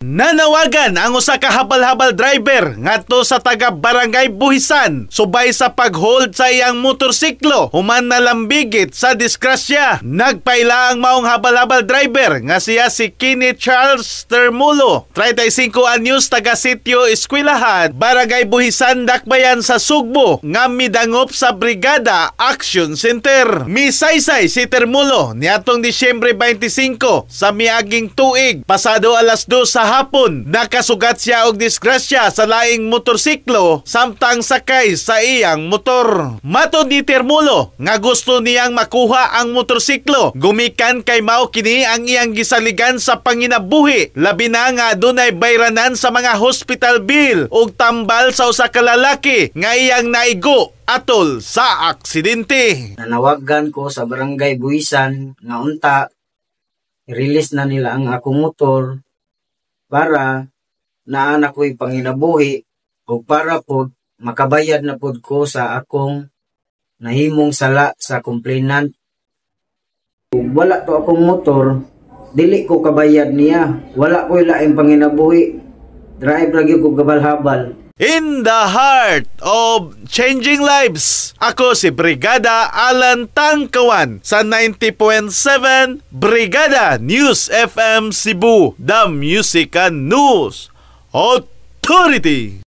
Nanawagan ang usa ka habal-habal driver ngadto sa taga Barangay Buhisan subay sa paghold sa iyang motorsiklo human nalambigit sa disgrasya. Nagpaila ang maong habal-habal driver nga siya si Kenny Charles Termulo, 35 anyos, taga Sitio Eskwelahan, Barangay Buhisan, Dakbayan sa Sugbo, nga midangop sa Brigada Action Center. Misaysay si Termulo niadtong Disyembre 25 sa miaging tuig, pasado alas 2 sa hapon. Nakasugat siya og disgrasya sa laing motorsiklo samtang sakay sa iyang motor. Matod ni Termulo nga gusto niyang makuha ang motorsiklo gumikan kay mao kini ang iyang gisaligan sa panginabuhi, labi na nga adunay bayranan sa mga hospital bill ug tambal sa usa ka lalaki nga iyang naigo atol sa aksidente. Nanawagan ko sa Barangay Buhisan nga unta i-release na nila ang akong motor para naa na ko'y panginabuhi ug para pod makabayad na pod ko sa akong nahimong sala sa complainant. Kung wala to akong motor, dili ko kabayad niya. Wala ko'y laing panginabuhi. Drive ra gyud ko habal-habal. In the heart of changing lives, ako si Brigada Alan Tangkawan sa 90.7 Brigada News FM Cebu, the Music and News Authority.